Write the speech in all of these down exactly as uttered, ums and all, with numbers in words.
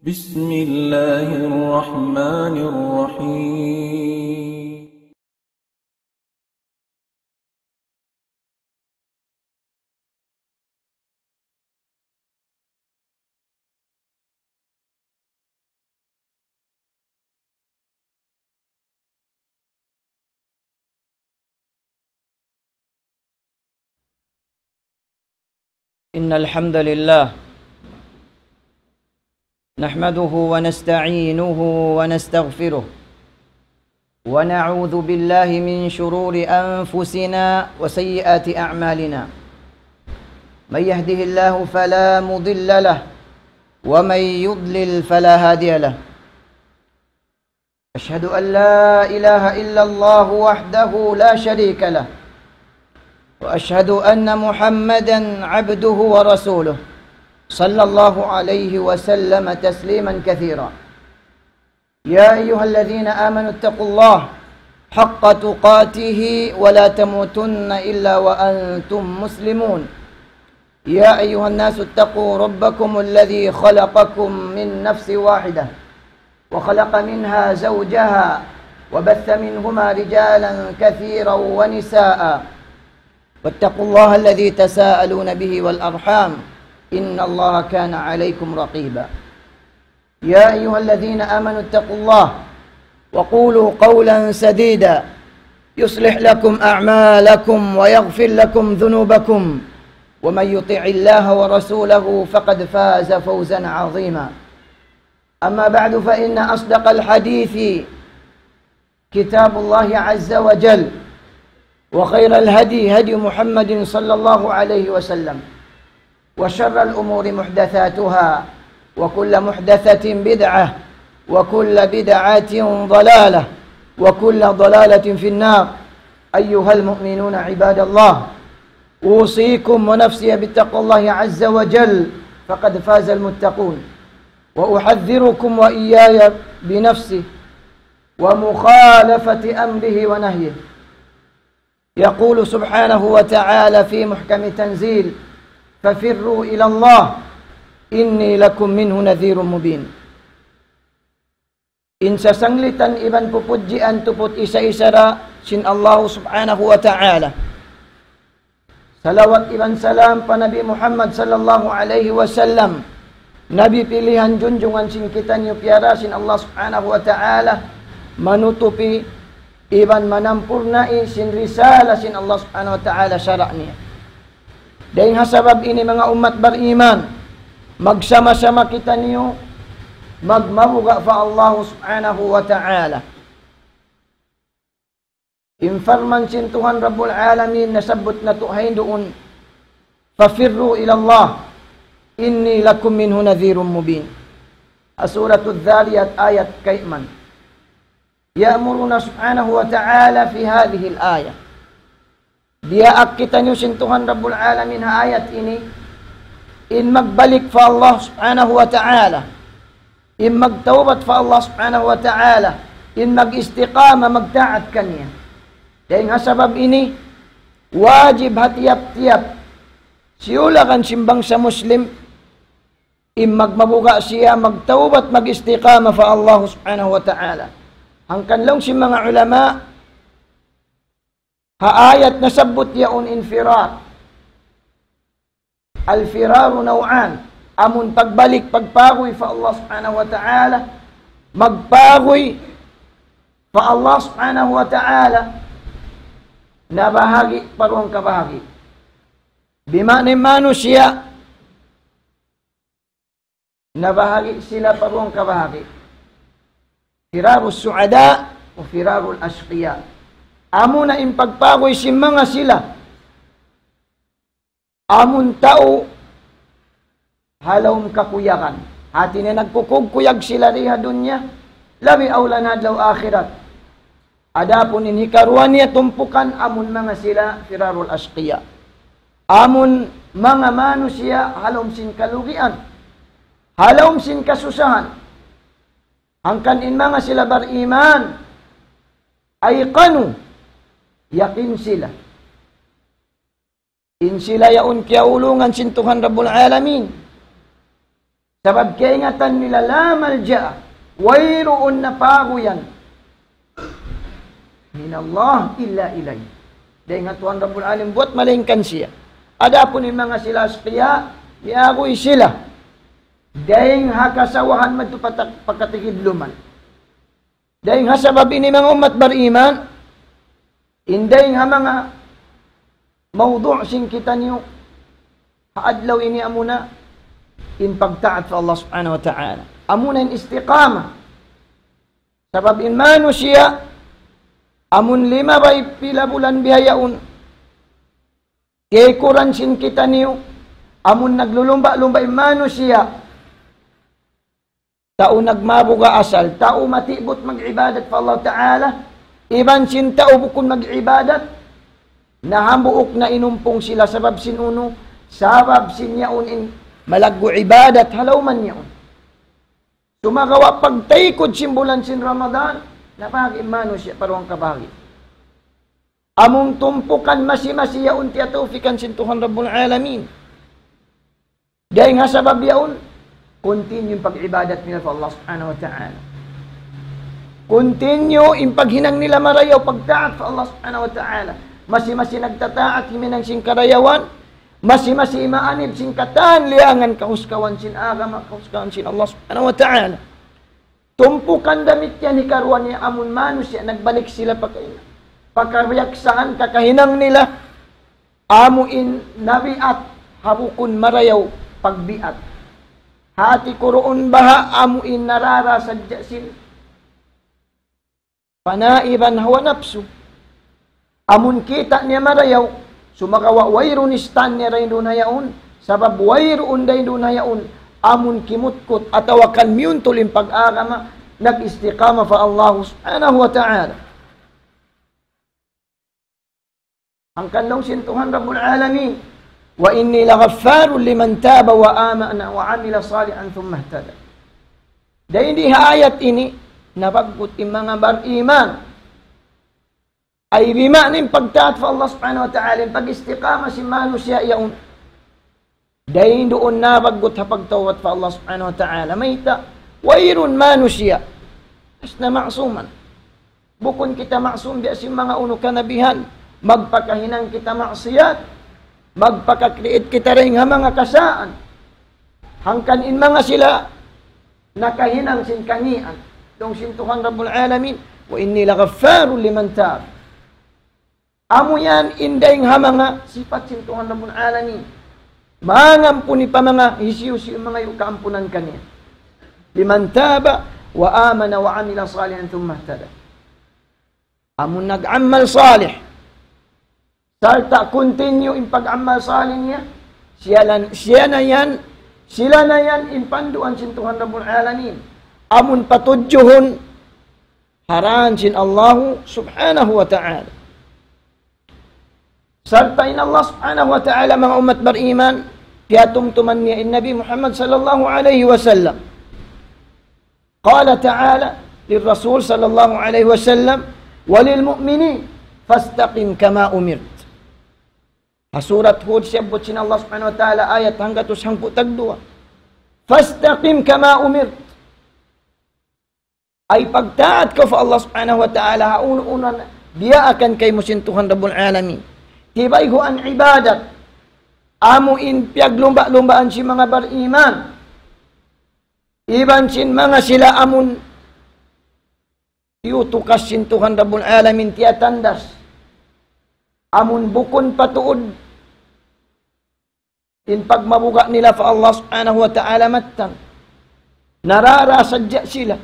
بسم الله الرحمن الرحيم. إن الحمد لله نحمده ونستعينه ونستغفره، ونعوذ بالله من شرور أنفسنا وسيئات أعمالنا. من يهده الله فلا مضل له، ومن يضلل فلا هادي له. أشهد أن لا إله إلا الله وحده لا شريك له، وأشهد أن محمدا عبده ورسوله، صلى الله عليه وسلم تسليما كثيرا. يا أيها الذين آمنوا اتقوا الله حق تقاته ولا تموتن إلا وأنتم مسلمون. يا أيها الناس اتقوا ربكم الذي خلقكم من نفس واحدة وخلق منها زوجها وبث منهما رجالا كثيرا ونساء واتقوا الله الذي تساءلون به والأرحام إن الله كان عليكم رقيبا. يا أيها الذين آمنوا اتقوا الله وقولوا قولا سديدا يصلح لكم أعمالكم ويغفر لكم ذنوبكم ومن يطع الله ورسوله فقد فاز فوزا عظيما. أما بعد، فإن أصدق الحديث كتاب الله عز وجل، وخير الهدي هدي محمد صلى الله عليه وسلم، وشر الأمور محدثاتها، وكل محدثة بدعة، وكل بدعة ضلالة، وكل ضلالة في النار. أيها المؤمنون عباد الله، أوصيكم ونفسي بتقوى الله عز وجل، فقد فاز المتقون، وأحذركم وإياي بنفسه ومخالفة أمره ونهيه. يقول سبحانه وتعالى في محكم تنزيل: ففروا إلى الله إني لكم منه نذير مبين. In sasanglitan iban pupudjian tuput isa-isa da sin Allah subhanahu wa ta'ala. Salawat iban salam pa Nabi Muhammad sallallahu alayhi wasallam, Nabi pilihan junjungan sin kitaniyu piyara sin Allah subhanahu wa ta'ala, manutupi iban manampurnai sin risala sin Allah subhanahu wa ta'ala sara' niya. Dayng ha sabab ini manga ummat bariman, magsama-sama kitaniyu magmabuga' pa Allah subhanahu wa ta'ala. In parman sin Tuhan Rabbul Alamin nasabbut natu' ha yan duun, ففروا إلى الله إني لكم منه نذير مبين. Suratul Dhariyat ayat kayman. يأمرنا سبحانه وتعالى في هذه الآية. Diyaak kitaniyu sin Tuhan Rabbul Alamin ha ayat ini, in magbalik pa Allah subhanahu wa ta'ala, in magtawbat pa Allah subhanahu wa ta'ala, in mag-istiqama, magtaat kaniya. Dayng ha sabab ini, wajib ha tiyap-tiyap siyulakan sin bangsa Muslim, in magmabuga' siya, magtawbat, mag-istiqama pa Allah subhanahu wa ta'ala. Hangkan laung sin manga ulama, ha ayat nasabbut yaun in firar. الفرار نوعان. Amun pagbalik, pagpaguy pa Allah subhanahu wa ta'ala, magpaguy pa Allah subhanahu wa ta'ala, nabahagi' pa duwang kabahagi'. Bima'na in manusiya', nabahagi' sila pa duwang kabahagi'. فرار السعداء وفرار الأشقياء. Amuna in pagpaguy sin manga sila amun tau ha lawm kakuyagan. Hati niya nagkukuyag-kuyag sila di ha dunya, labi awla na adlaw akhirat. Adapun in hikaruwa niya tumpukan amun manga sila فرار الأشقياء. Amun manga manusiya' ha lawm sin kalugian, ha lawm sin kasusahan. Hangkan in manga sila bariman, أيقنوا, yakin sila in sila yaun kiyaulungan sin Tuhan Rabbul Alamin. Sabab kaingatan nila, لا ملجأ, wayruun na paguyan, من الله إلا إليه. Dayn ha Tuhan Rabbul Alamin buat malaingkan siya. Adapun in manga sila askiya, miyaguy sila dayn ha kasawahan madtu pa ta-, pa katigidluman. Dayn ha sabab ini manga ummat bariman, in dayn ha manga mawdu' sin kitaniyu ha adlaw ini amuna in pagtaat pa Allah Subhanahu wa Ta'ala. Amuna in istiqamah. Sabab in manusiya', amun limabay pila bulan bihaun, kiyikuran sin kitaniyu, amun naglulumba'-lumba' in manusiya', tau nagmabuga' asal, tau matibut mag-ibadat pa Allah Ta'ala, iban sin tau bukun mag-ibadat, na hambuuk na inumpung sila sabab sin unu, sabab sin yaun in malaggu' ibadat ha lawm niya yaun. Sumagawa' pagtaykud sin bulan sin Ramadan, nabahagi' in manusiya' pa duwang kabahagi'. Amun tumpukan masi-masi yaun tiyatawfikan sin Tuhan Rabbul Alamin. Dayn ha sabab yaun, continue in pag-ibadat nila pa Allah Subhanahu wa Ta'ala. Continue in paghinang nila marayaw pagtaat pa Allah Subhanahu wa Ta'ala. Masi-masi nagtataat himinang sin karayawan, masi-masi imaanib sin katan liyangan kahuskawan sin agama, kahuskawan sin Allah Subhanahu wa Ta'ala. Tumpukan damikkiyan hikaruwa niya amun manusiya' nagbalik sila pa kaina. Pakabiyaksaan kakahinang nila, amu in nabiat ha bukun marayaw pagbiat. Hati ku duun baha' amu in narara sadja sin panaiban hawa napsu. Amun kita' niya marayaw, sumagawa' wayruun istan niya dayn duun ha yaun, sabab wayruun dayn duun ha yaun, amun kimutkut atawa kan miyuntul in pag-agama, nag-istiqama pa Allah Subhanahu wa Ta'ala. Hangkan laung sin Tuhan Rabbul Alamin, وإني لغفار لمن تاب وآمن وعمل صالحا ثم اهتدى. Dayn di ha ayat ini, nabaggut in manga bariman. Ay bima'na in pagtaat pa Allah Subhanahu wa Ta'ala, in pag-istiqama sin manusiya' yaun. Dayn duun nabaggut ha pagtawbat pa Allah Subhanahu wa Ta'ala. Mayta', wayruun manusiya'. Asna ma'suman. Bukun kita ma'sum biya' sin manga unu kanabihan. Magpakahinang kita maksiyat. Magpaka-create kita dayn ha manga kasaan. Hangkan in manga sila nakahinang sin kangīan. Laung sin Tuhan Rabbul Alamin, وإني لغفار لمن تاب. Amu yan in dayn ha manga sipat sin Tuhan Rabbul Alamin. Mangampun pa manga hisiyu-siyu mangayu' kaampunan kaniya. لمن تاب وآمن وعمل صالحا ثم اهتدى. Amun nag-amal salih, sarta' continue in pag-amal salih niya, siya lan-, siya na yan, sila na yan in panduan sin Tuhan Rabbul Alamin. Amun patudjuhun, ha dān sin Allahu Subhanahu wa Ta'ala. Sarta' in Allah Subhanahu wa Ta'ala, manga ummat bariman, piyatumtuman niya in Nabi Muhammad sallallahu alayhi wasallam. قال تعالى للرسول صلى الله عليه وسلم: وللمؤمنين فاستقم كما أمرت. Ha Surat Hud, siyabbut sin Allah Subhanahu wa Ta'ala, ayat hanggatus hangpu' tagduwa. فاستقم كما أمرت. Ay pagtaat kaw pa Allah Subhanahu wa Ta'ala, ha unu-unu na diyaakan kaymu sin Tuhan Rabbul Alamin. Tibayhuan ibadat, amu in piyaglumba'-lumbaan sin manga bariman. Iban sin manga sila amun tiyutukas sin Tuhan Rabbul Alamin, tiyatandas. Amun bukun pa tuud in pagmabuga' nila pa Allah Subhanahu wa Ta'ala mattan. Narara sadja sila.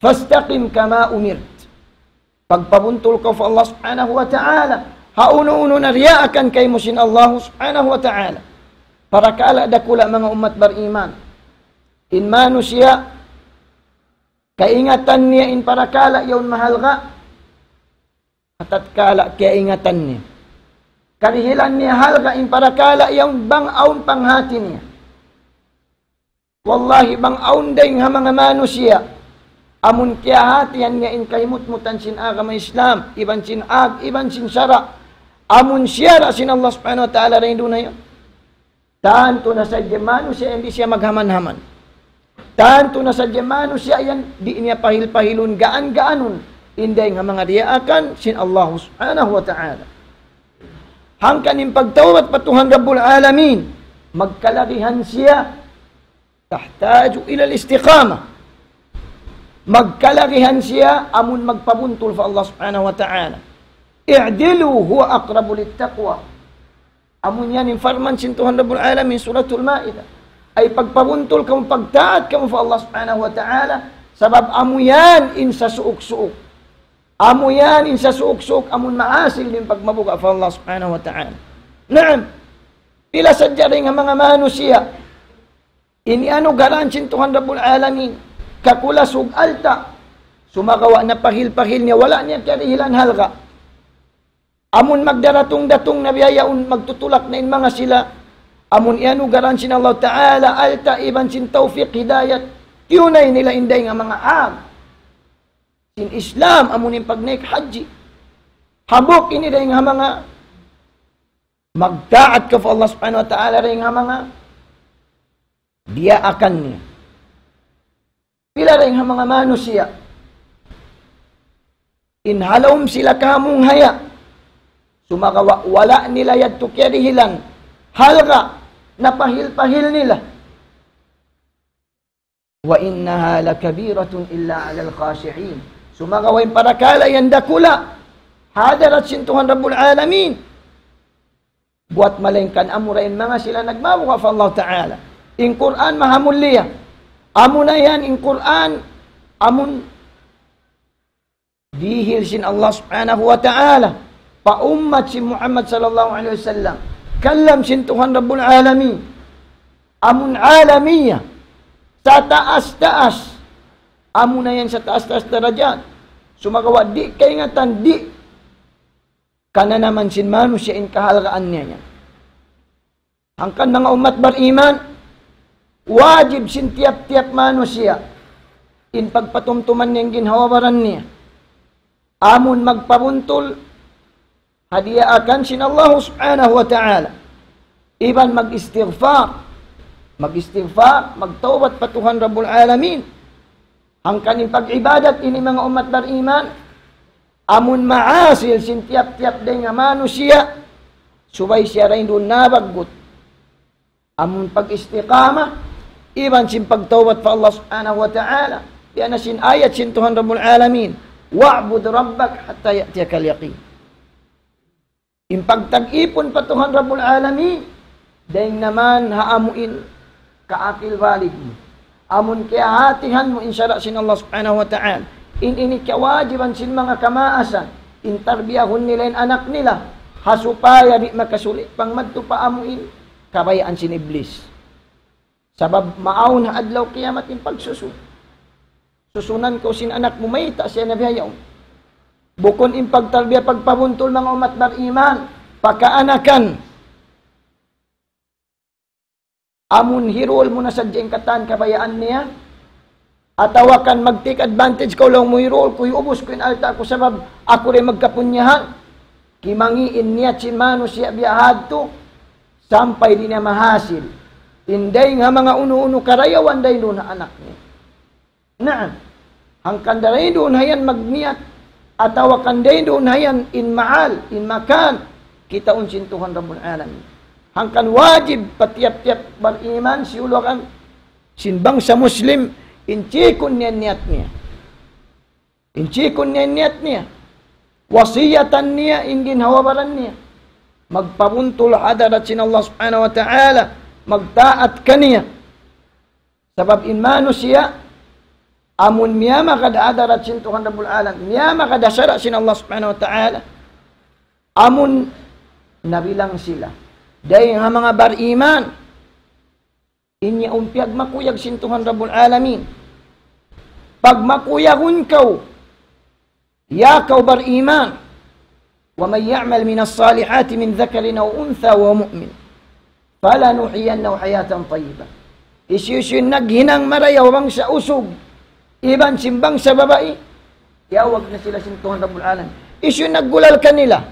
فاستقم كما أمرت. Pagpabuntul kaw pa Allah Subhanahu wa Ta'ala. Ha unu-unu na diyaakan kaymu sin Allah Subhanahu wa Ta'ala. Parakala' dakula', manga ummat bariman. In manusiya', kaingatan niya in parakala' yaun mahalga'. Ha tatkala kiyaingatan niya. Karihilan niya halga' in parakala' yaun bang awn panghati niya. Wallahi, bang awn dayng ha manga manusiya', amun kiyahatihan niya in kahimutmutan sin agama Islam, iban sin ag-, iban sin sara', amun siyara' sin Allah Subhanahu wa Ta'ala dayn duun ha yan. Tantu na sadja manusiya' yan di' siya maghaman-haman. Tantu na sadja manusiya' yan di' niya pahil-pahilun gaan-gaanun in dayng ha manga diyaakan sin Allah subhanahu wa ta'ala. Hangkan in pagtawbat pa Tuhan Rabbul Alamin, magkalagihan siya, تحتاج إلى الاستقامة. Magkalagihan siya amun magpabuntul pa Allah subhanahu wa ta'ala. اعدلوا هو أقرب للتقوى. Amun yan in parman sin Tuhan Rabbul Alamin, Suratul Ma'idah. Ay pagpabuntul kamu, pagtaat kamu pa Allah subhanahu wa ta'ala, sabab amu yan in sasuuk-suuk. Amu yan in sasuuk-suuk, amun mahasil in pagmabuga' pa Allah subhanahu wa ta'ala. Naam, pila sadja dayng ha manga manusiya' in iyanugarahan sin Tuhan Rabbul Alamin, kakulasug alta', sumagawa' napahil-pahil niya, wala' niya kiyarihilan halga'. Amun magdaratung-datung na biya' yaun, magtutulak na in manga sila, amun iyanugarahan sin Allah Ta'ala alta' iban sin tawfiq hidayat, tiyunay nila in dayng ha manga am sin Islam, amun in pagnaik hajji. Hambuuk ini dayng ha manga magtaat kaw pa Allah subhanahu wa ta'ala, dayng ha manga diyaakan niya. Pila dayng ha manga manusiya' in ha lawm sila kamunghaya, sumagawa' wala' nila yadtu kiyarihilan halga', napahil-pahil nila. وإنها لكبيرة إلا على الخاشعين. Sumagawa' in parakala' yan dakula' ha hadarat sin Tuhan Rabbul Alamin, buwat malaingkan amura in manga sila nagmabuga' pa Allah Ta'ala. In Qur'an mahamulliya. Amuna yan in Qur'an, amun dihil sin Allah subhanahu wa ta'ala pa ummat sin Muhammad sallallahu alayhi wasallam. Kalam sin Tuhan Rabbul Alamin. Amun alamiya, sataas-taas. Amuna yan sataas-taas darajat. Sumagawa' di' kaingatan, di' kananaman sin manusiya' in kahalgaan niya yan. Hangkan manga ummat bariman, wajib sin tiyap-tiyap manusiya' in pagpatumtuman niya in ginhawa-baran niya. Amun magpabuntul ha diyaakan sin Allah subhanahu wa ta'ala, iban mag-istighfar, mag-istighfar, magtawbat pa Tuhan Rabbul Alamin. Hangkan in pag-ibadat ini manga ummat bariman, amun mahasil sin tiyap-tiyap dayng ha manusiya', subay siya dayn duun nabaggut. Amun pag-istiqamah, iban sin pagtawbat pa Allah subhanahu wa ta'ala. Biya' na sin ayat sin Tuhan Rabbul Alamin, واعبد ربك حتى يأتيك اليقين. In pagtag-ipun pa Tuhan Rabbul Alamin, dayng naman ha amu in kaakil balig mu. Amun kiyahatihan mu in sara' sin Allah subhanahu wa ta'ala. In ini kiyawajiban sin manga kamaasan. In tarbiyahun nila in anak nila. Ha supaya di' makasuli' pang madtu pa amu in kabayaan sin Iblis. Sabab maawn ha adlaw kiyamat in pagsusun. Susunan kaw sin anak mu, mayta' siya na biya' yaun. Bukun in pagtarbiya, pagpabuntul manga ummat bariman, pakaanakan. Amun hirul mu na sadja in katan kabayaan niya, atawa kan mag-take advantage kaw laung mu, hirul ku, hiubus ku in alta' ku sabab aku da in magkapunyahan. Kimangi' in niyat sin manusiya' biya' hadtu, sampay di' niya mahasil in dayng ha manga unu-unu karayawan dayn duun ha anak niya. Naam. Hangkan dayn duun ha yan magniyat, atawa kan dayn duun ha yan in mahal, in makan, kitaun sin Tuhan Rabbul Alamin. Hangkan wajib pa tiyap-tiyap bariman, siyulakan sin bangsa Muslim, in chikun niya in niyat niya. In chikun niya in niyat niya. Wasiyatan niya in ginhawa-baran niya. Magpabuntul ha hadarat sin Allah subhanahu wa ta'ala. Magtaat kaniya. Sabab in manusiya', amun miyamagad ha hadarat sin Tuhan Rabbul Alam, miyamagad ha sara' sin Allah subhanahu wa ta'ala, amun nabilang sila dayng ha manga bariman, in yaun piyagmakuyag sin Tuhan Rabbul Alamin. Pagmakuyagun kaw, ya kaw bariman, ومن يعمل من الصالحات من ذكر أو أنثى وهو مؤمن فلنحيينه حياة طيبة. Hisiyu-siyu in naghinang marayaw bang sa usug, iban sin bangsa babai, tiyawag na sila sin Tuhan Rabbul Alamin. Hisiyu in naggulal kanila?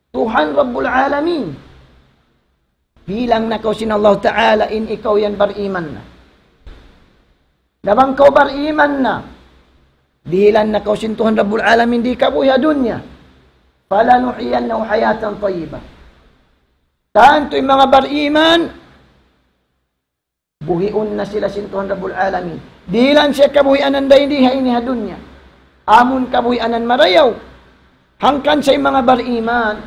Tuhan Rabbul Alamin. Bilang na kaw sin Allah Ta'ala in ikaw yan bariman na. Na bang kaw bariman na, dihilan na kaw sin Tuhan Rabbul Alamin di' kabuhi' ha dunya. فلنحيينه حياة طيبة. Tantu in manga bariman, buhiun na sila sin Tuhan Rabbul Alamin. Dihilan siya kabuhianan dayn di ha ini ha dunya. Amun kabuhianan marayaw. Hangkan sa in manga bariman,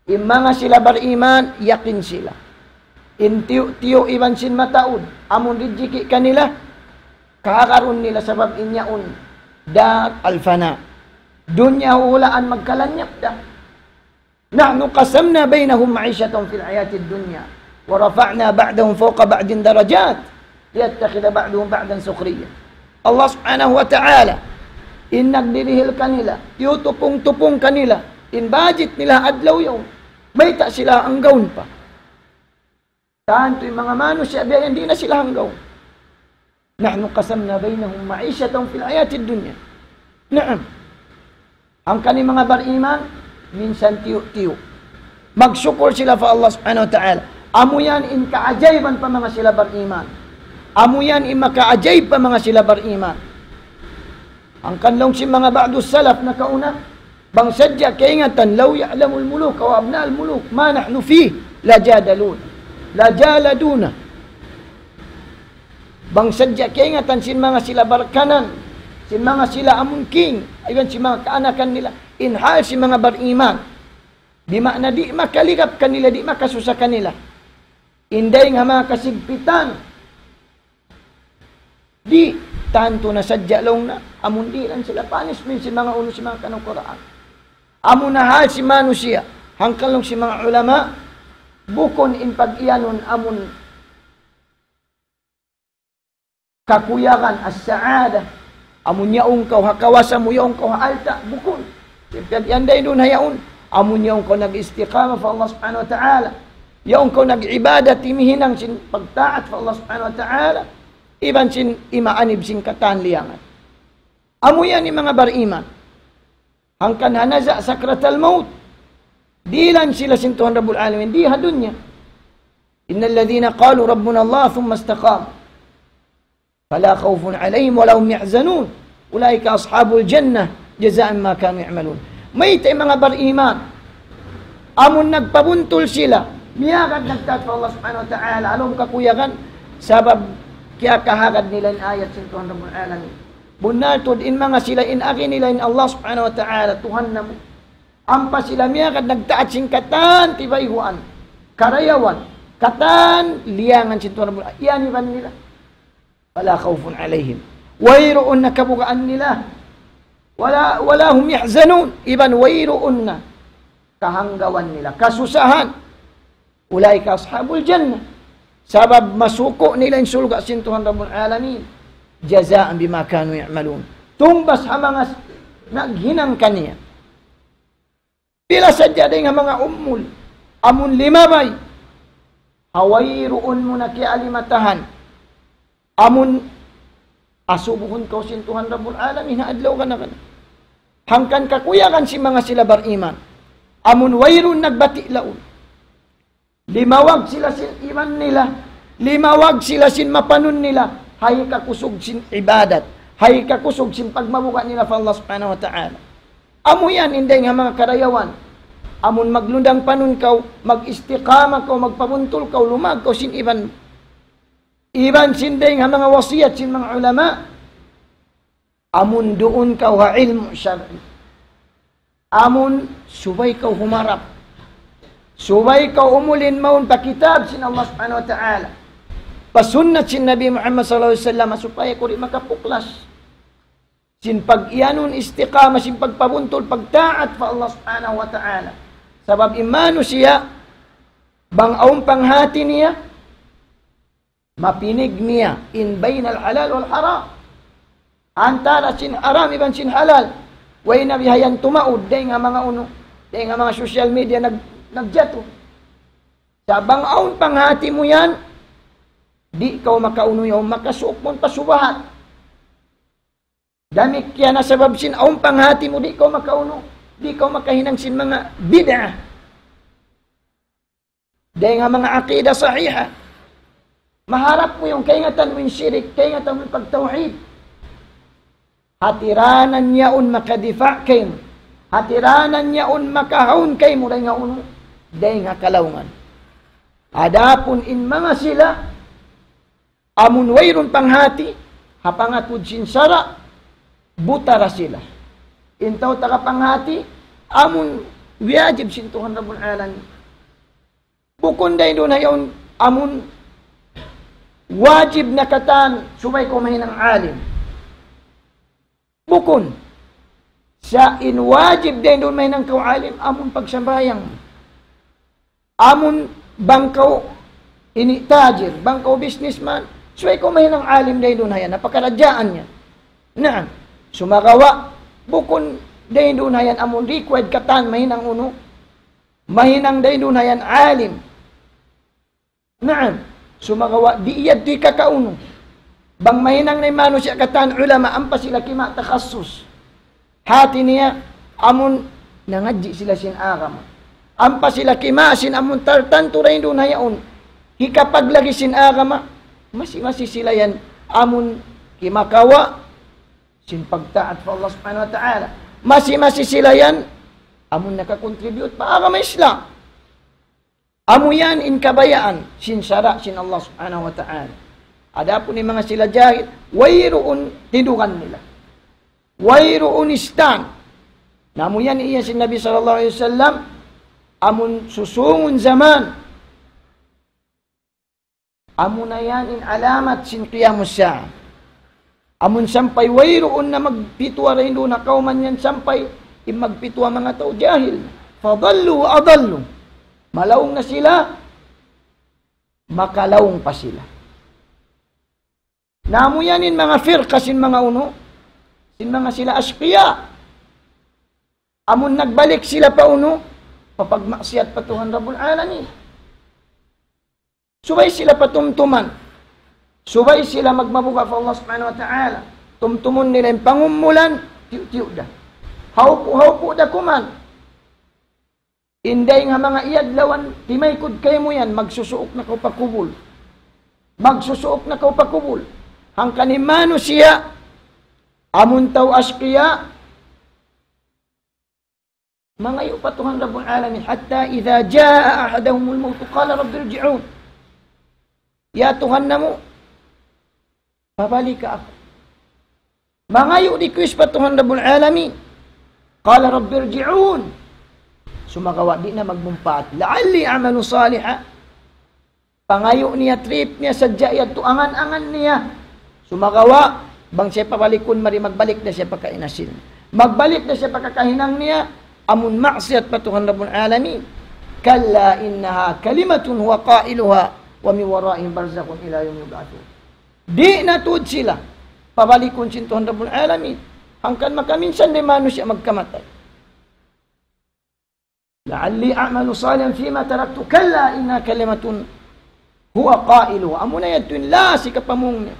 in manga sila bariman, yakin sila. In tiyu'-tiyu' iban sin mataud, amun rijiki' kanila, kahagarun nila sabab in yaun, دار الفناء. Dunya hulaan magkalanyap da. نحن قسمنا بينهم معيشتهم في الحياة الدنيا ورفعنا بعضهم فوق بعض درجات ليتخذ بعضهم بعضا سخريا. Allah Subhanahu wa Ta'ala, in nagdirihil kanila, tiyutupung-tupung kanila, in budget nila adlaw yaun, mayta' sila hanggaun pa. Tantu in manga manusiya' biya' yan di' na sila hanggaun. نحن قسمنا بينهم معيشتهم في الحياة الدنيا. Naam. Hangkan in manga bariman, minsan tiyu'-tiyu'. Magsukul sila pa Allah Subhanahu wa Ta'ala. Amu yan in kaajaiban pa manga sila bariman. Amu yan in makaajaib pa manga sila bariman. Hangkan laung sin manga ba'du salaf nakauna, bang sadja kaingatan, لو يعلم الملوك أو أبناء الملوك ما نحن فيه لجادلونا، لجالدونا. Bang sadja kaingatan sin manga sila barkanan, sin manga sila amun king, iban sin manga kaanakan nila, in hal sin manga bariman. Bima'na di' makaligap kanila, di' makasusa kanila. In dayng ha manga kasigpitan, di' tantu na sadja laung na, amun dihilan sila punishment sin manga unu sin manga kanukuraan. Amu na hal sin manusiya', hangkan laung sin manga ulama, bukun in pag-iyanun amun kakuyagan, as-sa'ada. Amun yaun kaw ha kawasa mu, yaun kaw ha alta', bukun. Piyag-iyanday duun ha yaun. Amun yaun kaw nag-istiqamah pa Allah Subhanahu wa Ta'ala. Yaun kaw nag-ibadat, himihinang sin pagtaat pa Allah Subhanahu wa Ta'ala. Iban sin imaanib sin katan liyangan. Amu yan in manga bariman. Hangkan ha naza' sakratal maut. Dihilan sila sin Tuhan Rabbul Alamin. Di ha dunya. إن الذين قالوا ربنا الله ثم استقاموا فلا خوف عليهم ولا هم يحزنون أولئك أصحاب الجنة جزاء بما كانوا يعملون. Mayta' in manga bariman, amun nagpabuntul sila, miyagad nagtaat pa Allah Subhanahu wa Ta'ala, ha lawm kakuyagan, sabab kiyakahagad nila in ayat sin Tuhan Rabbul Alamin. Bunnal tuud in manga sila in agi nila in Allah Subhanahu wa Ta'ala, Tuhan namu'. Ampa sila miyagad nagtaat sin katan tibayhuan, karayawan, katan liyangan sin Tuhan Rabbul Alamin. Iyan iban nila. فلا خوف عليهم. Wayruun na kabugaan nila. ولا، ولا هم يحزنون. Iban wayruun na kahanggawan nila, kasusahan. أولئك أصحاب الجنة. Sabab masuku' nila in surga' sin Tuhan Rabbul Alamin. جزاء بما كانوا يعملون. Tungbas ha manga s-, naghinang kaniya. Pila sadja dayng ha manga umul, amun limabay, ha wayruun mu na kiyalimatahan, amun asubuhun kaw sin Tuhan Rabbul Alamin, ha adlaw kana-kana. Hangkan kakuyagan sin manga sila bariman, amun wayruun nagbati' laung. Limawag sila sin iman nila. Limawag sila sin mapanun nila. Ha hikakusug sin ibadat. Ha hikakusug sin pagmabuga' nila pa Allah Subhanahu wa Ta'ala. Amu yan in dayng ha manga karayawan. Amun maglundang panun kaw, mag-istiqamah kaw, magpabuntul kaw, lumag kaw sin iban. Iban sin dayng ha manga wasiyat sin manga ulama. Amun duun kaw ha ilmu' shar'i. Amun subay kaw humarap. Subay kaw umulin mawn pa kitab sin Allah Subhanahu wa Ta'ala. Pa sunnat sin Nabi Muhammad sallallahu alayhi wasallam, supaya kaw di' makapuklas sin pag-iyanun istiqamah, sin pagpabuntul, pagtaat pa Allah Subhanahu wa Ta'ala. Sabab in manusiya', bang awn panghati niya, mapinig niya in baynal halal wal haram. Antara sin haram iban sin halal. Way na bihayan tumaud, dayng ha manga unu, dayng ha manga social media nag-, nagjatu. Sa' bang awn panghati mu yan, di' kaw makaunu yaun, makasuuk mawn pa subahat. Damikkiyan na sabab sin awn panghati mu, di' kaw makaunu, di' kaw makahinang sin manga bid'ah. Dayn ha manga aqida sahiha. Maharap mu yan, kaingatan mu in shirik, kaingatan mu in pagtawhid. Hatiranan yaun makadifa' kaymu. Hatiranan yaun makahawn kaymu dayn ha unu, dayn ha kalaungan. Adapun in manga sila, amun wayruun panghati, ha pangatud sin sara', buta da sila. In tau taga panghati, amun wajib sin Tuhan Rabbul Alamin. Bukun dayn duun ha yaun amun wajib na katan subay kaw mahinang alim. Bukun. Sa' in wajib dayn duun mahinang kaw alim, amun pagsambahayang. Amun bang kaw ini tajir, bang kaw businessman, subay kaw mahinang alim dayn duun ha yan, na pakaradjaan niya. Naam. Sumagawa', bukun dayn duun ha yan amun required katan mahinang unu, mahinang dayn duun ha yan alim. Naam. Sumagawa' di' yadtu hikakaunu. Bang mahinang na in manusiya' katan ulama, ampa sila kima' takhasus. Hati niya, amun nangadji' sila sin agama. Ampa sila kima' sin amun tartantu dayn duun ha yaun. Hikapaglagi sin agama, masi-masi sila yan amun kimakawa' sin pagtaat pa Allah Subhanahu wa Ta'ala. Masi-masi sila yan amun nakakontribute pa agama Islam. Amu yan in kabayaan sin sara' sin Allah Subhanahu wa Ta'ala. Adapun in manga sila jahil, wayruun tindugan nila. Wayruun istan. Na amu yan iyan sin Nabi sallallahu alayhi wasallam, amun susungun jaman. Amu na yan in alamat sin qiyamus sa'a. Amun sampay wayruun na magpituwa dayn duun ha kawman yan, sampay in magpituwa manga tau jahil. فضلوا وأضلوا. Malaung na sila, makalaung pa sila. Na amu yan in manga firqa sin manga unu, sin manga sila ashqiya. Amun nagbalik sila pa unu, pa pagmaksiyat pa Tuhan Rabbul Alamin. Subay sila patumtuman. Subay sila magmabuga' pa Allah Subhanahu wa Ta'ala. Tumtumun nila in pangumulan, tiyu'-tiyu' da. Hawpu'-hawpu' da kuman. In dayn ha manga iyadlawan, timaykud kaymu yan, magsusuuk na kaw pa kubul. Magsusuuk na kaw pa kubul. Hangkan in manusiya', amun tau ashqiya, mangayu' pa Tuhan Rabbul Alamin, حتى إذا جاء أحدهم الموت قال رب ارجعون. Ya Tuhan namu', pabalika aku. Mangayu' request pa Tuhan Rabbul Alamin. قال رب ارجعون. Sumagawa' di' na magmumpaat. لعلي أعمل صالحا. Pangayu' niya, trip niya, sadja yadtu angan-angan niya. Sumagawa', bang siya pabalikun mari, magbalik da siya pa kainasin. Magbalik da siya pa kakahinang niya, amun maksiyat pa Tuhan Rabbul Alamin. كلا إنها كلمة هو قائلها ومن ورائهم برزخ إلى يوم يبعثون. Di' na tuud sila pabalikun sin Tuhan Rabbul Alamin. Hangkan makaminsan da in manusiya' magkamatay. لعلي أعمل صالحا فيما تركت كلا إنها كلمة هو قائلها. Amuna yadtu in last hikapamung niya.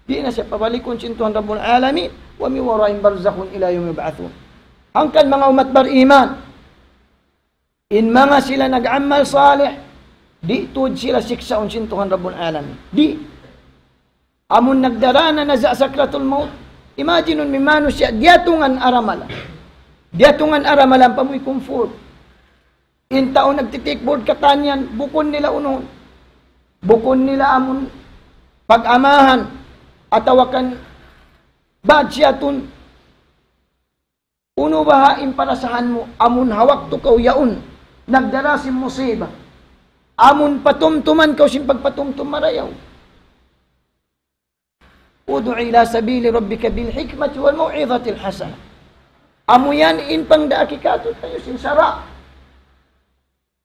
Di' na siya pabalikun sin Tuhan Rabbul Alamin. ومن ورائهم برزخ إلى يوم يبعثون. Hangkan manga ummat bariman, in manga sila nag-amal salih, di' tuud sila siksaun sin Tuhan Rabbul Alamin. Di'. Amun nagdara na naza' sakratul maut, imagine mu in manusiya' diyatungan aramalan. Diyatungan aramalan pa amuy comfort. In tau nagtitikbur katan yan, bukun nila unun. Bukun nila amun pag-amahan, atawa kan bad siyatun. Unu baha' in parasahan mu, amun ha waktu kaw yaun, nagdara sin musiba. Amun patumtuman kaw sin pagpatumtum marayaw. ادع إلى سبيل ربك بالحكمة والموعظة الحسنة. Amu yan in pangdaak kātu'niyu sin sara'.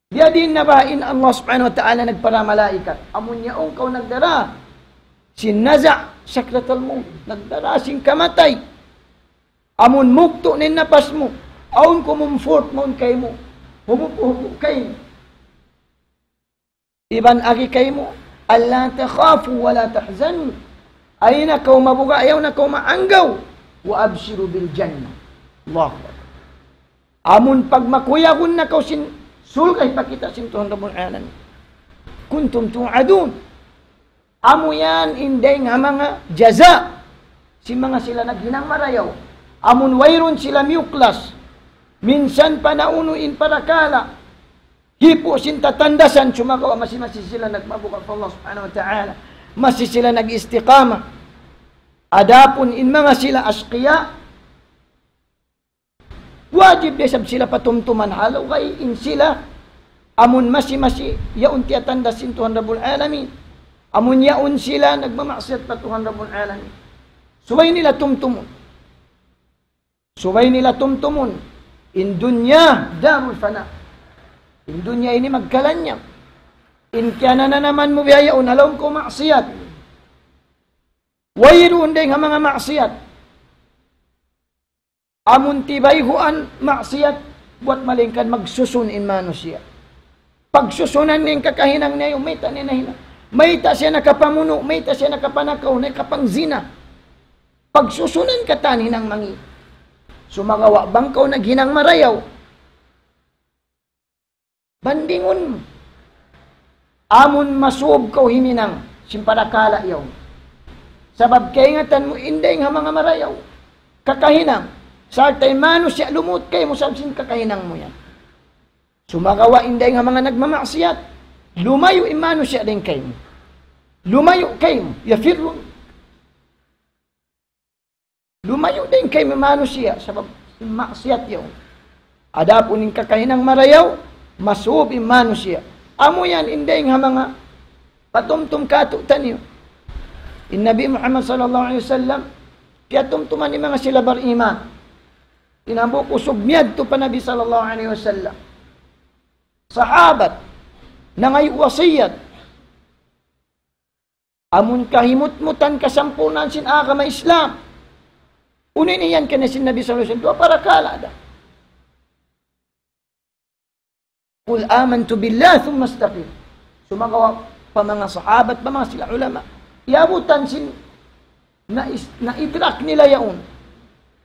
Biyadiin na baha' in Allah Subhanahu wa Ta'ala nagpara malaikat. Amun yaun kaw nagdara sin naza' sakratul maut, nagdara sin kamatay. Amun mugtu' na in napas mu, awn kumumfort mawn kaymu, humupu'-hupu' kaymu. Iban agi kaymu, ألا تخافوا ولا تحزنوا. Ayaw na kaw mabuga', ayaw na kaw maanggaw. وأبشروا بالجنة. Allahu Akbar. Amun pagmakuyagun na kaw sin surga' hipakita' sin Tuhan Rabbul Alamin. كنتم توعدون. Amu yan in dayng ha manga jaza' sin manga sila naghinang marayaw. Amun wayruun sila miyuklas, minsan pa naunu in parakala', hipu' sin tatandasan, sumagawa' masi-masi sila nagmabuga' pa Allah Subhanahu wa Ta'ala. Masi sila nag-istiqamah. Adapun in manga sila ashqiya, wajib da isab sila patumtuman ha lugay in sila, amun masi-masi yaun tiyatandas sin Tuhan Rabbul Alamin. Amun yaun sila nagmamaksiyat pa Tuhan Rabbul Alamin. Subay nila tumtumun. Subay nila tumtumun. In dunya دار الفناء. In dunya ini magkalanyaw. In kiyanananaman mu biya' yaun ha lawm kaw maksiyat. Wayruun dayng ha manga maksiyat. Amun tibayhuan maksiyat, buwat malayngkan magsusun in manusiya'. Pagsusunan niya in kakahinang niya, mayta' niya nahinang. Mayta' siya nakapamunu', mayta' siya nakapanakaw, nakapangzina. Pagsusunan katan hinang mangi'. Sumagawa' bang kaw naghinang marayaw, bandingun mu. Amun masub kaw himinang sin parakala' yaun. Sabab kaingatan mu in dayng ha manga marayaw kakahinang. Sarta' in manusiya' lumut kaymu sabab sin kakahinang mu yan. Sumagawa' in dayng ha manga nagmamaksiyat, lumayu' in manusiya' dayng kaymu. Lumayu' kaymu, يفرون. Lumayu' dayng kaymu manusiya', sabab maksiyat yaun. Adapun in kakahinang marayaw, masub in manusiya'. Amu yan in dayng ha manga patumtum katu'taniyu. In Nabi Muhammad sallallahu alayhi wasallam, piyatumtuman in manga sila bariman. In hambuuk usug miyadtu pa Nabi sallallahu alayhi wasallam. Sahabat, nangayu' wasiyat. Amun kahimutmutan kasampurnaan sin agama Islam. Unu in iyan kaniya sin Nabi sallallahu alayhi wasallam, duwa parakala' da. قل آمنت بالله ثم استقم. Sumagawa' pa manga sahabat, pa manga sila ulama. Iyabutan sin, na is-, na-idrak nila yaun.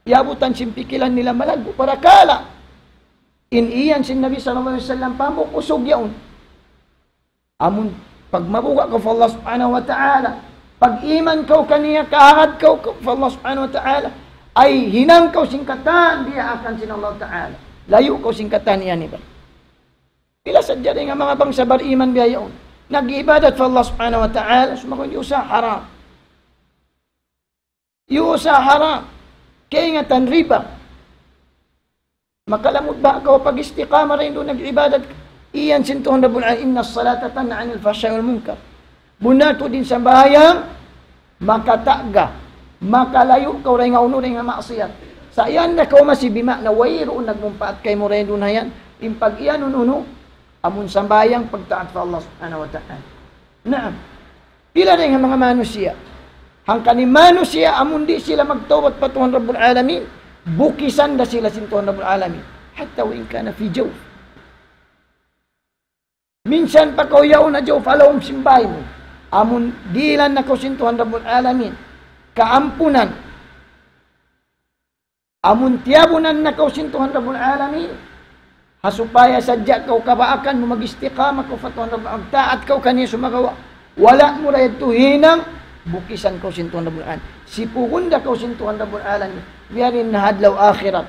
Iyabutan sin pikilan nila malaggu' parakala'. In iyan sin Nabi sallallahu alayhi wasallam, hambuuk usug yaun. Amun pagmabuga' kaw pa Allah Subhanahu wa Ta'ala, pag-iman kaw kaniya, kahagad kaw pa Allah Subhanahu wa Ta'ala, ay hinang kaw sin katan diyaakan sin Allah Ta'ala. Layu' kaw sin katan iyan iban. Pila sadja dayn ha manga bangsa bariman biya' yaun. Nag-iibadat pa Allah Subhanahu wa Ta'ala, sumagawa' in usaha haram. Usaha haram, kaingatan riba. Makalamud ba kaw pag-istiqamah dayn duun nag-ibadat? Iyan sin Tuhan Rabbul Alamin, إن الصلاة تنهى عن الفحشاء والمنكر. Bunnal tuud in sambahayang, makatagga, makalayu' kaw dayn ha unu, dayn ha maksiyat. Sa' yan na kaw masi bima'na wayruun nagmumpaat kaymu dayn duun ha yan. In pag-iyanun unu, amun sambahayang pagtaat pa Allah Subhanahu wa Ta'ala. Naam. Pila dayn ha manga manusiya'. Hangkan in manusiya' amun di' sila magtawbat pa Tuhan Rabbul Alamin, bukisan da sila sin Tuhan Rabbul Alamin. حتى وإن كان في جوف. Minsan pa kaw yaun ha jawf ha lawm sin bāy mu. Amun dihilan na kaw sin Tuhan Rabbul Alamin kaampunan. Amun tiyabunan na kaw sin Tuhan Rabbul Alamin, ha supaya sadja kaw kabaakan mu mag-istiqamah kaw pa Tuhan Rabbul Alamin, taat kaw kaniya sumagawa', wala' mu da yadtu hinang, bukisan kaw sin Tuhan Rabbul Alamin. Sipugun da kaw sin Tuhan Rabbul Alamin, biya' diin na ha adlaw akhirat.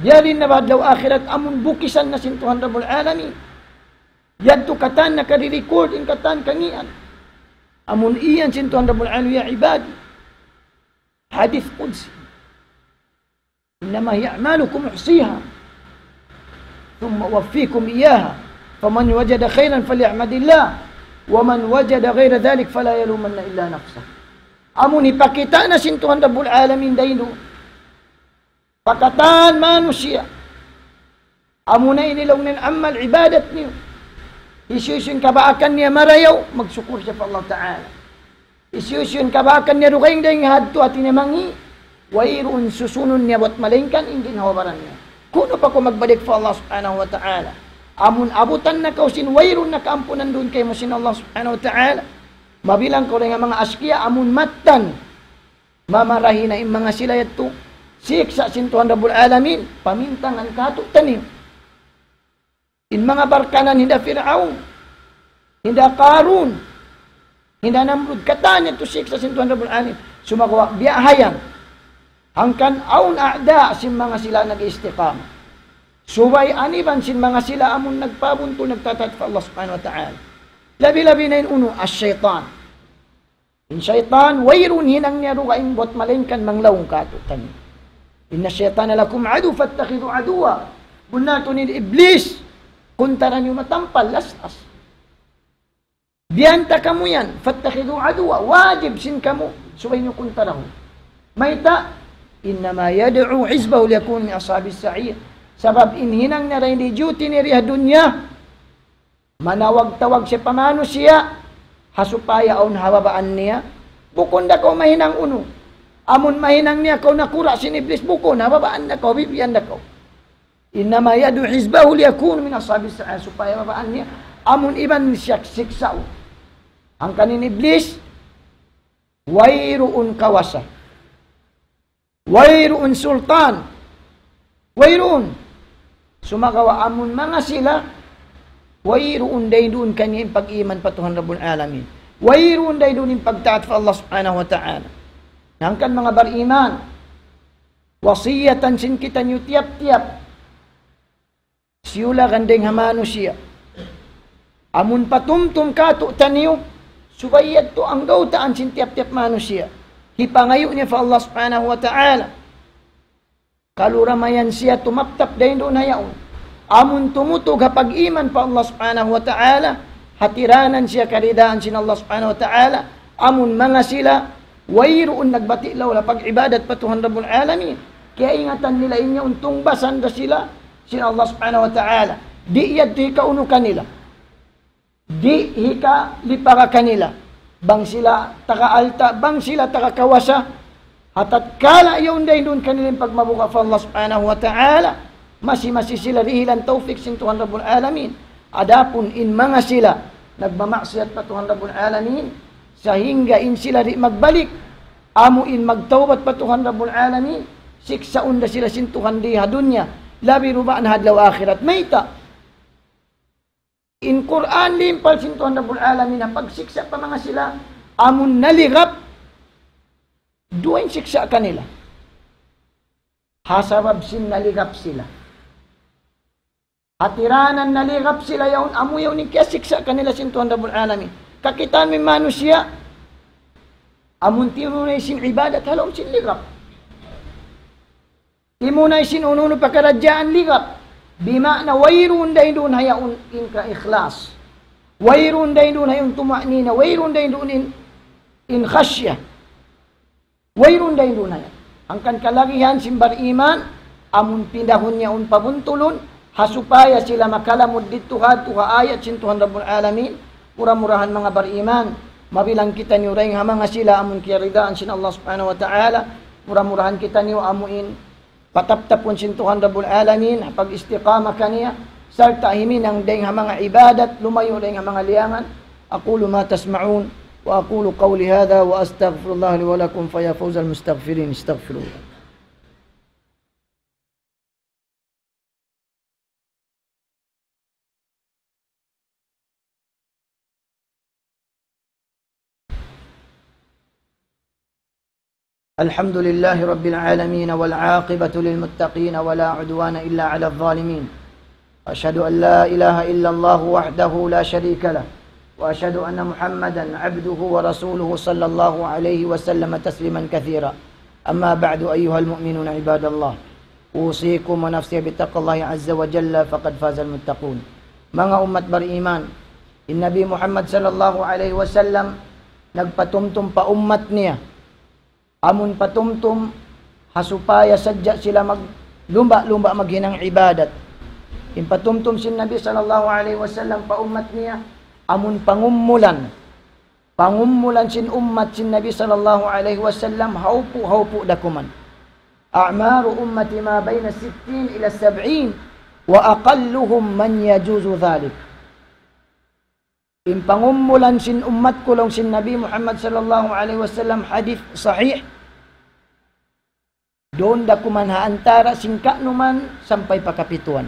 Biya' diin na ha adlaw akhirat, amun bukisan na sin Tuhan Rabbul Alamin. Yadtu katan nakadi-record in katan kangīan. Amun iyan sin Tuhan Rabbul Alamin, يا عبادي. Hadith Qudsi. إنما هي أعمالكم أحصيها ثم أوفيكم إياها فمن وجد خيرا فليحمد الله ومن وجد غير ذلك فلا يلومن إلا نفسه. Amun hipakita' na sin Tuhan Rabbul Alamin dayn duun pa katan manusiya'. Amuna ini laung niya in amal ibadat niyu. Hisiyu-siyu in kabaakan niya marayaw, magsukur siya pa Allah Ta'ala. Hisiyu-siyu in kabaakan niya dugaing dayn ha yadtu hāti niya mangi', wayruun susunun niya buwat malaingkan in ginhawa-baran niya. Kunu' pa kaw magbalik pa Allah Subhanahu wa Ta'ala. Amun abutan na kaw sin wayruun na kaampunan duun kaymu sin Allah Subhanahu wa Ta'ala. Mabilang kaw dayn ha manga ashqiya amun mattan mamarahi na in manga sila yadtu siksa' sin Tuhan Rabbul Alamin, pamintangan kātu'niyu. In manga barkanan hinda Fir'aun, Hinda Karun, hinda Namrud, katan yadtu siksa' sin Tuhan Rabbul Alamin. Sumagawa' biya' ha yan. Hangkan awn a'da sin manga sila nag-istiqamah. Subay aniban sin manga sila amun nagpabuntul, nagtataat pa Allah Subhanahu wa Ta'ala. Labi-labi na in unu, ash-shaytan. In shaytan, wayruun hinang niya dugaing buat malaingkan manglaung kātu'niyu. إن الشيطان لكم عدو فاتخذوه عدوا. Bunnal tuud in Iblis, kuntara niyu matampal, las-las. Biyanta kamu yan, فاتخذوه عدوا, wajib sin kamu, subay niyu kuntarahun. Mayta', إنما يدعو حزبه ليكونوا من أصحاب السعير. Sabab in hinang niya dayn di duty niya di ha dunya, manawag-tawag siya pa manusiya', ha supaya awn ha babaan niya. Bukun da kaw mahinang unu. Amun mahinang niya kaw nakura' sin Iblis, bukun, ha babaan da kaw, bibiyan da kaw. إنما يدعو حزبه ليكونوا من أصحاب السعير, supaya babaan niya, amun iban siya siksaun. Hangkan in Iblis, wayruun kawasa. Wayruun sultan. Wayruun. Sumagawa' amun manga sila, wayruun dayn duun kaniya in pag-iman pa Tuhan Rabbul Alamin. Wayruun dayn duun in pagtaat pa Allah Subhanahu wa Ta'ala. Hangkan manga bariman, wasiyatan sin kitaniyu tiyap-tiyap siyulagan dayn ha manusiya'. Amun patumtum kātu'niyu, subay yadtu anggawtaan sin tiyap-tiyap manusiya'. Hipangayu' niya pa Allah Subhanahu wa Ta'ala. Kalu ramayan siya tumaptap dayn duun ha yaun. Amun tumutug ha pag-iman pa Allah Subhanahu wa Ta'ala, hatiranan siya karidaan sin Allah Subhanahu wa Ta'ala, amun manga sila, wayruun nagbati' laung ha pag-ibadat pa Tuhan Rabbul Alamin. Kiyaingatan nila in yaun tungbasan da sila sin Allah Subhanahu wa Ta'ala. Di' yadtu hikaunu kanila. Di' hikalipara kanila. Bang sila taga alta', bang sila taga kawasa. Ha tatkala yaun dayn duun kanila in pagmabuga' pa Allah Subhanahu wa Ta'ala, masi-masi sila dihilan tawfik sin Tuhan Rabbul Alamin. Adapun in manga sila nagmamaksiyat pa Tuhan Rabbul Alamin, sahingga in sila di' magbalik, amu in magtawbat pa Tuhan Rabbul Alamin, siksaun da sila sin Tuhan di ha dunya, labi ruba na ha adlaw akhirat. Mayta'? In Qur'an limpal sin Tuhan Rabbul Alamin ha pagsiksa' pa manga sila, amun naligap, duwa in siksa' kanila. Ha sabab sin naligap sila. Hatiranan naligap sila yaun, amu yaun in kiyasiksa' kanila sin Tuhan Rabbul Alamin. Kakitaan mu in manusiya', amun timunay sin ibadat, ha lawm sin ligap. Timunay sin unu-unu pakaradjaan ligap. Bima'na wayruun dayn duun ha yaun in kaikhlas. Wayruun dayn duun ha yaun tuma'nina. Wayruun dayn duun in, in khasya. Wayruun dayn duun ha yaun. Hangkan kalagihan sin bariman, amun pindahun niya yaun pabuntulun, ha supaya sila makalamud didtu ha, ha ayat sin Tuhan Rabbul Alamin, mura-murahan manga bariman, mabilang kitaniyu dayn ha manga sila amun kiyaridaan sin Allah Subhanahu wa Ta'ala, mura-murahan kitaniyu amu in pataptapun sin Tuhan Rabbul Alamin, ha pag-istiqamah kaniya, sarta' himinang dayn ha manga ibadat, lumayu' dayn ha manga liyangan. أقول ما تسمعون، وأقول قولي هذا، وأستغفر الله لي ولكم، فيا فوز المستغفرين، استغفروه. الحمد لله رب العالمين، والعاقبة للمتقين، ولا عدوان إلا على الظالمين. أشهد أن لا إله إلا الله وحده لا شريك له، وأشهد أن محمدا عبده ورسوله، صلى الله عليه وسلم تسليما كثيرا. أما بعد، أيها المؤمنون عباد الله، أوصيكم ونفسي بتقوى الله عز وجل، فقد فاز المتقون. Manga ummat bariman, in Nabi Muhammad sallallahu alayhi wasallam nagpatumtum pa ummat niya, amun patumtum ha supaya sadja sila maglumba'-lumba' maghinang ibadat. In patumtum sin Nabi sallallahu alayhi wasallam pa ummat niya, amun pangumulan. Pangumulan sin ummat sin Nabi sallallahu alayhi wasallam, haupu'-haupu' da kuman. أعمار أمتي ما بين الستين إلى السبعين، وأقلهم من يجوز ذلك. In pangumulan sin ummat ku laung sin Nabi Muhammad sallallahu alayhi wasallam, hadith sahih. Duun da kuman ha antara sin kanuman sampay pa kapituan.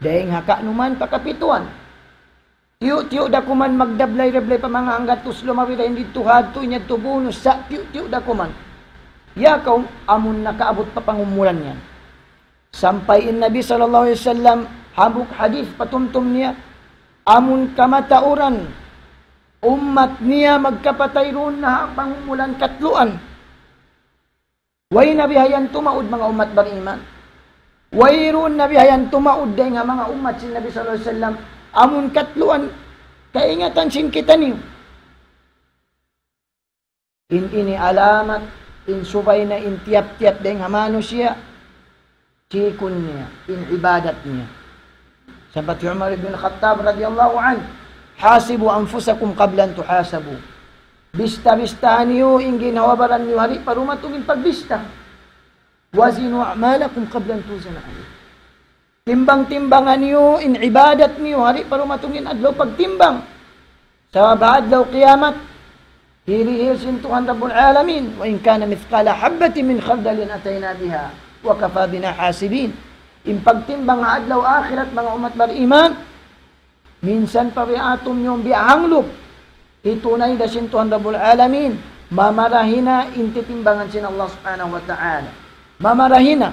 Dayn ha kanuman pa kapituan. Tiyu'-tiyu' da kuman magdablay-dablay pa manga hanggatus lumabi da in didtu hadtu, in yadtu bunus, sa' tiyu'-tiyu' da kuman. Ya kaw, amun nakaabut pa pangumulan yan. Sampay in Nabi sallallahu alayhi wasallam, hambuuk hadith patumtum niya, amun kamatauran ummat niya magkapatay duun na ha pangumulan katluan. Way na bihayan tumaud manga ummat bariman. Wayruun na bihayan tumaud dayn ha manga ummat sin Nabi sallallahu alayhi wasallam. Amun katluan, kaingatan sin kitaniyu. In ini alamat, in subay na in tiyap-tiyap dayn ha manusiya', sikun niya, in ibadat niya. Sahabat Umar ibn Khattab radiyallahu anhu, "حاسبوا أنفسكم قبل أن تحاسبوا." Bista-bistahan niyu in ginhawa-baran niyu hari pa dumatung in pagbista. "وزنوا أعمالكم قبل أن توزن عليكم." Timbang-timbangan niyu in ibadat niyu hari pa dumatung in adlaw pagtimbang. Sabab ha adlaw kiyamat, hirihil sin Tuhan Rabbul Alamin, "وإن كان مثقال حبة من خردل أتينا بها وكفى بنا حاسبين." In pagtimbang ha adlaw akhirat, manga ummat bariman, minsan pa biya' atum niyu biya' hanglup, hitunay da sin Tuhan Rabbul Alamin, mamarahi na in titimbangan sin Allah Subhanahu wa Ta'ala. Mamarahi na.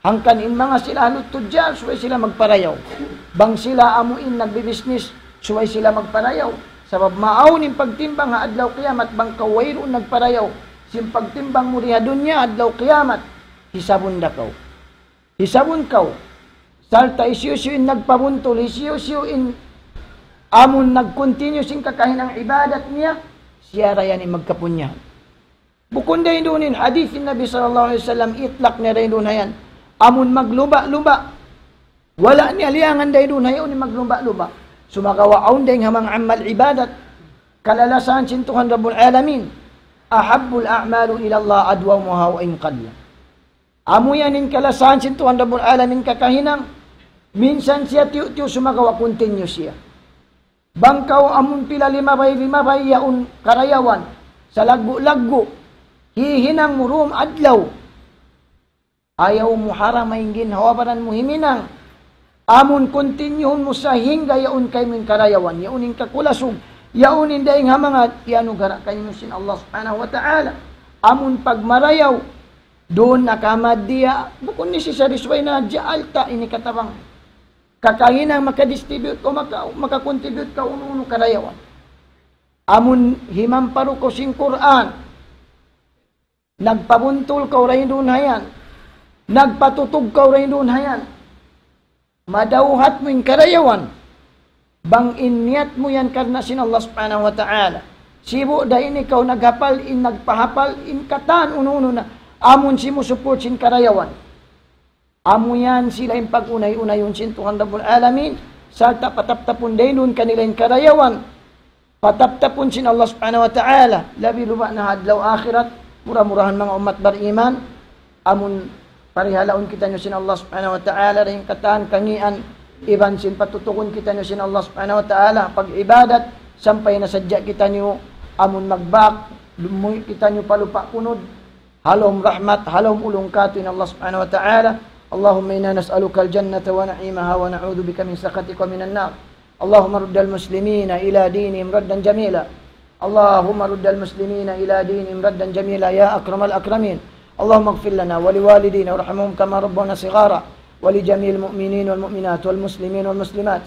Hangkan in manga sila ahlut tujjar, subay sila magparayaw. Bang sila amu in nagbibisnis, subay sila magparayaw. Sabab maawn in pagtimbang ha adlaw kiyamat, bang kaw wayruun nagparayaw sin pagtimbang mu di ha dunya, adlaw kiyamat, hisabun da kaw. Hisabun kaw. Sarta' hisiyu-siyu in nagpabuntul, hisiyu-siyu in amun nag-continue sin kakahinang ibadat niya, siya ra yan in magkapunyahan. Bukun dayn duun in hadith in Nabi sallallahu alayhi wasallam, itlak niya dayn duun ha yan. Amun magluba-luba. Wala' niya liyangan dayn duun ha yan in magluba-luba. Sumagawa' awn dayn ha manga amal ibadat, kalalasahan sin Tuhan Rabbul Alamin. أحب الأعمال إلى الله أدومها وإن قل. Amu yan in kalasahan sin Tuhan Rabbul Alamin kakahinang. Minsan siya tiyu'-tiyu' sumagawa' continue siya. Bang kaw amun pila limabay-limabay yaun karayawan, salaggu'-laggu', hihinang mu dum adlaw. Ayaw mu haram in ginhawa-baran mu himinang. Amun continuehun mu sahingga yaun kaymu in karayawan, yaun in kakulasug, yaun in dayn ha manga iyanugara' kaymu sin Allah Subhanahu wa Ta'ala. Amun pagmarayaw, duun na ka madiya, bukun necessary subay na hadja alta' ini katabang. Kakahinang maka-distribute kaw, maka-, maka-contribute kaw unu-unu karayawan. Amun himamparu kaw sin Qur'an, nagpabuntul kaw dayn duun ha yan, nagpatutug kaw dayn duun ha yan, madawhat mu in karayawan, bang in niyat mu yan karna' sin Allah Subhanahu wa Ta'ala. Sibu' da ini kaw naghapal, in nagpahapal, in katan unu-unu na, amun simusupport sin karayawan. Amu yan sila in pag-unay-unayun sin Tuhan Rabbul Alamin, sarta' pataptapun dayn duun kanila in karayawan. Pataptapun sin Allah Subhanahu wa Ta'ala, labi luba' na ha adlaw akhirat, mura-murahan manga ummat bariman, amun parihalaun kitaniyu sin Allah Subhanahu wa Ta'ala, dayn katan kangīan, iban sin patutugun kitaniyu sin Allah Subhanahu wa Ta'ala, pag-ibadat, sampay na sadja kitaniyu, amun magbak, lumuy kitaniyu pa lupa' kunud, ha lawm rahmat, ha lawm ulung katu' in Allah Subhanahu wa Ta'ala. اللهم إنا نسألك الجنة ونعيمها ونعوذ بك من سخطك ومن النار. اللهم رد المسلمين إلى دينهم ردا جميلا. اللهم رد المسلمين إلى دينهم ردا جميلا يا أكرم الأكرمين. اللهم اغفر لنا ولوالدينا وارحمهم كما ربونا صغارا ولجميع المؤمنين والمؤمنات والمسلمين والمسلمات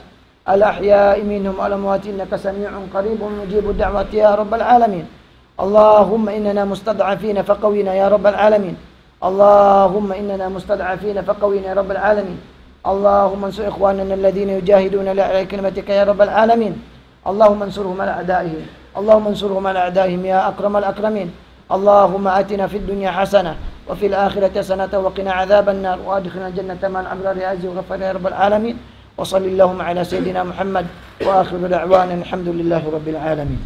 الأحياء منهم والأموات إنك سميع قريب مجيب الدعوات يا رب العالمين. اللهم إننا مستضعفين فقونا يا رب العالمين. اللهم إننا مستضعفين فقونا يا رب العالمين. اللهم انصر إخواننا الذين يجاهدون لإعلاء كلمتك يا رب العالمين. اللهم انصرهم على أعدائهم. اللهم انصرهم على أعدائهم يا أكرم الأكرمين. اللهم آتنا في الدنيا حسنة وفي الآخرة حسنة وقنا عذاب النار وأدخلنا الجنة مع الأبرار يا عزيز يا غفار يا رب العالمين. وصل اللهم على سيدنا محمد وآخر دعوانا الحمد لله رب العالمين.